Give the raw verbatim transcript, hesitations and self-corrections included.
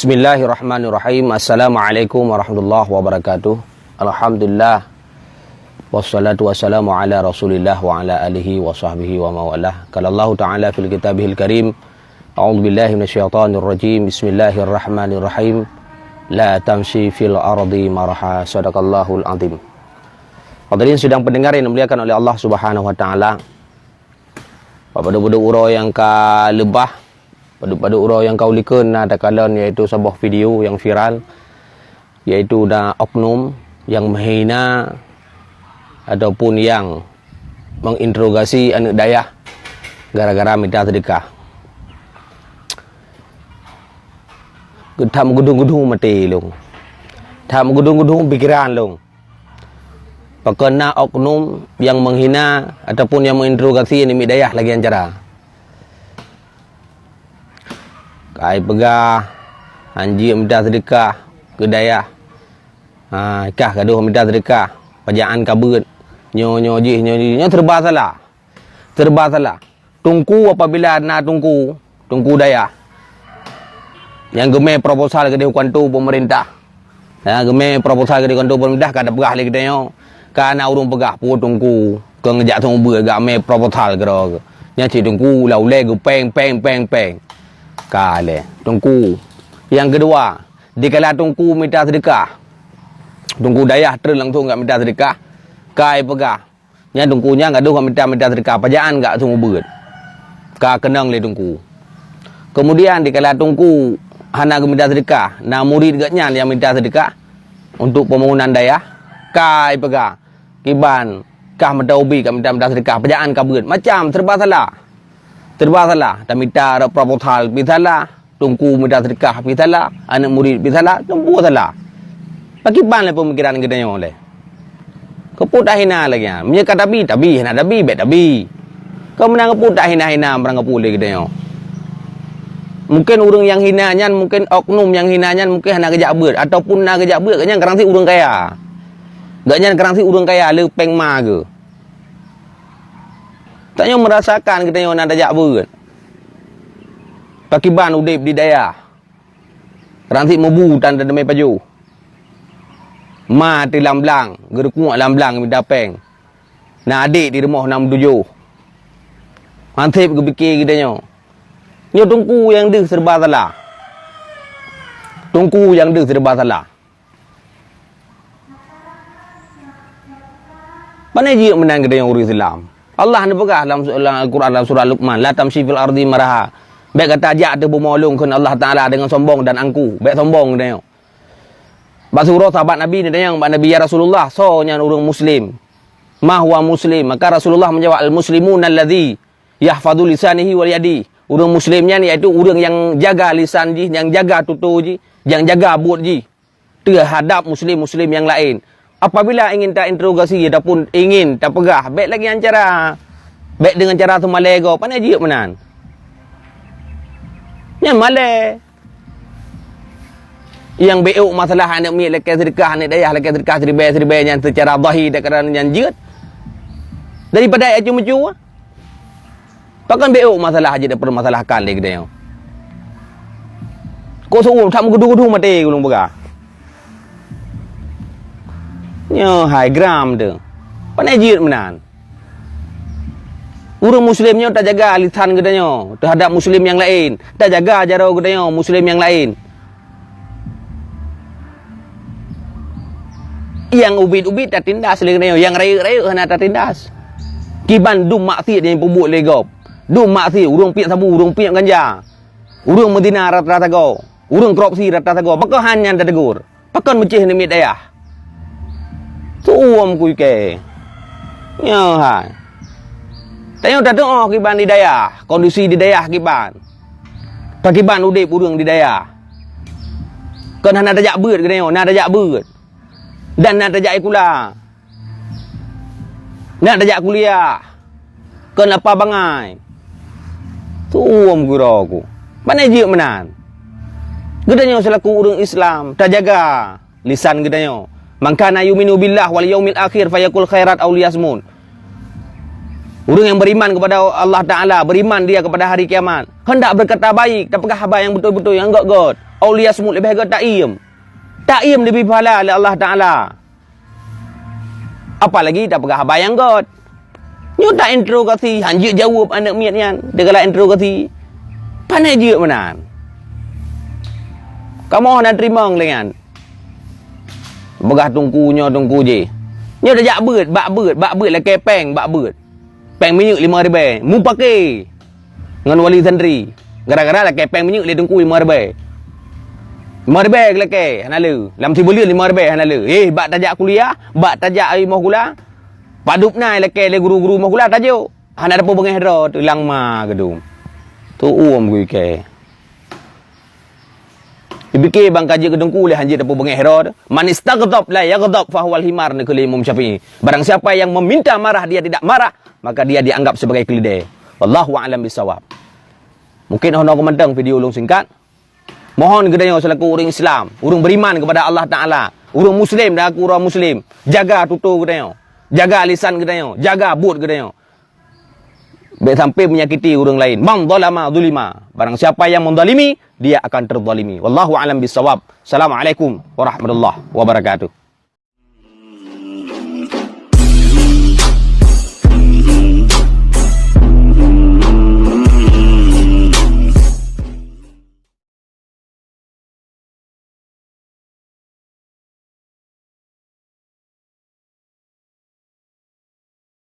Bismillahirrahmanirrahim. Assalamualaikum warahmatullahi wabarakatuh. Alhamdulillah. Wassalatu wassalamu ala Rasulillah wa ala alihi wa sahbihi wa mawalah. Qala Allahu ta'ala fil kitabihil karim. A'udzubillahi minasyaitonirrajim. Bismillahirrahmanirrahim. La tamshi fil ardi maraha. Sadaqallahul azim. Hadirin sidang pendengar yang dimuliakan oleh Allah Subhanahu wa taala. Padub-padub uroe nyang ka leubah, padub-padub uroe nyang ka ulikon na takalon, yaitu saboh video nyang viral, yaitu na oknum nyang menghina ataupun nyang menginterogasi aneuk dayah gara-gara mita seudeukah. That meugudong-gudong maté lôn. That meugudong-gudong pikeran lôn. Pakon na oknum nyang menghina ataupun nyang menginterogasi aneuk miet dayah lagée nyan cara. Kai peugah, "Hanjeuet mita seudeukah keu dayah. Ha, kah gadôh mita seudeukah, pajaan ka beuet. Nyoe, nyoe jih, nyoe jih." Nyoe serba salah. Serba salah. Teungku, apabila na teungku, teungku dayah nyang geumé proposal keudeh u kanto peumeurintah, ya, geumé proposal keudeh kanto peumeurintah, ka tapeugah lé geutanyoe, ka na ureuëng peugah, "Peue teungku, keu ngeujak seumeubeuet gak mé proposal keudroe." Nyan cit teungku, ula ulée geupéng, péng, péng, péng. Ka lé teungku. Nyang keudua, dikala teungku mita seudeukah, teungku dayah treun langsong gak mita seudeukah, kai peugah, "Nyan teungku nyan gadôh ka mita-mita seudeukah, pajaan gak seumeubeuet." Ka keunong lé teungku. Keumudian dikala teungku hana geumita seudeukah, na murit geuh nyan nyang mita seudeukah untuk pembangunan dayah, kai peugah, "Kiban kah mita ubit ka mita-mita seudeukah, pajaan ka beuet." Macam serba salah. Serba salah. Tamita rot proposal pih salah, teungku mita seudeukah pih salah, aneuk murit pih salah, teungku salah. Pakiban lé peumikiran geutanyoe lé? Keupeue tahina lagée nyan? Meunyoe ka tabi, tabi, hana tabi, bék tabi. Keu meunan keupeue tahina-hina barang keupeue lé geutanyoe? Mungken ureuëng nyang hina nyan, mungken oknum nyang hina nyan mungken hana geujak beuet, ataupun na geujak beuet, geuhnyan keuransi ureuëng kaya. Geuhnyan keuransi ureuëng kaya le péng ma geuh. Tanyoe meurasakan geutanyoe na tajak beuet. Pakiban udeb di dayah. Ransit mubu tan teumé pajoh. Ma teuh lam blang, geurukuek lam blang mita péng. Na adek di rumoh na meutujoh. Hanséb geupike geutanyoe. Nyoe teungku nyang deuh serba salah. Teungku nyang deuh serba salah. Pane jeuet meunan geutanyoe ureuëng Islam? Allah neupeugah lam, lam Al-Quran, lam surah Luqman, "La tamshi fil ardi maraha." Bék gata jak ateueh bumoe lôn, kheun Allah Taala, deungon sombong dan angku. Bék sombong geutanyoe. Bak siuroe sahabat Nabi neutanyong bak Nabi, "Ya Rasulullah, soe nyan ureuëng muslim? Ma huwa muslim?" Maka Rasulullah meujawab, "Al-muslimuna alladzi yahfazu lisanihi wal yadi." Ureuëng muslim nyan yaitu ureuëng nyang jaga lisan jih, nyang jaga tutoe jih, nyang jaga buet jih teuhadab muslim-muslim nyang laén. Apabila ingin tainterogasi ataupun ingin tapeugah, bék lagée nyan cara. Bék deungon cara seumalée gob, pane jeuet meunan. Nyan malée. Nyang bék masalah aneuk miet lakée seudeukah, aneuk dayah lakée seudeukah siribée-siribée nyan seucara zahir dan keadaan nyan jeuet. Daripada ayat ceumeucue. Pakon bék masalah jeuet dipermasalahkan lé geutanyoe? Kok seuuem that meugudu-gudu maté ulôn peugah. Nyoe hai geram teuh. Pane jeuet meunan? Ureuëng muslim nyoe tajaga lisan geutanyoe teuhadab muslim nyang laén, tajaga jaroe geutanyoe muslim nyang laén. Nyang ubit-ubit tatindas lé geutanyoe, nyang rayeuk-rayeuk hana tatindas. Kiban dum maksiet nyang peubuet lé gob, dum maksiet, ureuëng piep sabu, ureuëng piep ganja, ureuëng meuzina rata-rata goe, ureuëng korupsi rata-rata goe, pakon hana nyan tategur? Pakon meucéh aneuk miet dayah? Seuuem kuike. Nyoe hai. Tanyoe tateuoh kiban di dayah, kondisi di dayah kiban. Pakiban udeb ureuëng di dayah. Kon hana tajak beuet geutanyoe, na tajak beuet. Dan na tajak sikula. Na tajak kuliah. Kon lapah bangai. Seuuem geuroe ku. Pane jeuet meunan? Geutanyoe seulaku ureuëng Islam, tajaga lisan geutanyoe. "Man kana yu'minu billah wal yaumil akhir falyaqul khairan aw liyasmut." Ureuëng nyang beriman kepada Allah Taala, beriman dia kepada hari kiamat, hendak berkata baik, tapeugah haba nyang beutôi-beutôi, nyang gét-gét. Aulia seumut leubeh gét taiem. Taiem leubeh pahala lé Allah Taala. Apalagi tapeugah haba nyang gét. Nyoe ta interogasi, hanjeuet jaweueb aneuk miet nyan. Teugalak interogasi. Pane jeuet meunan. Kamoe hana teurimong lé nyan. Peugah teungku nyoe teungku jih. Nyoe tajak beuet, bak beuet, bak beuet lakée péng, bak beuet. Péng minyeuk lima ribée, mupake ngon wali santri. Gara-gara lakée péng minyeuk lé teungku lima ribée. Lima ribée lakée hana le. Lam sibuleuen lima ribée hana le. Eh, bak tajak kuliah, bak tajak ai moh gula. Padub na lakée lé guru-guru moh gula tajok. Hana tapeubeungéh droe teulang ma geudong. Tuom gui kée. Dipike bang ka jeuet keu teungku lé hanjeuet tapeubeungéh droe. Man istaghdab la yaghdab fahuwal himar, neukheun lé Imam Syafi'i. Barang siapa yang meminta marah dia tidak marah, maka dia dianggap sebagai keledai. Wallahu a'lam bissawab. Mungkin hana keumantang video ulun singkat. Mohon geutanyoe selaku ureuëng Islam, ureuëng beriman kepada Allah Taala, ureuëng Muslim dan aku ureuëng Muslim, jaga tutoe geutanyoe, jaga lisan geutanyoe, jaga buet geutanyoe. Bék sampai menyakiti ureuëng lain. Man zalama zulima. Barang siapa yang menzalimi, dia akan terzalimi. Wallahu a'lam bissawab. Assalamualaikum warahmatullahi wabarakatuh.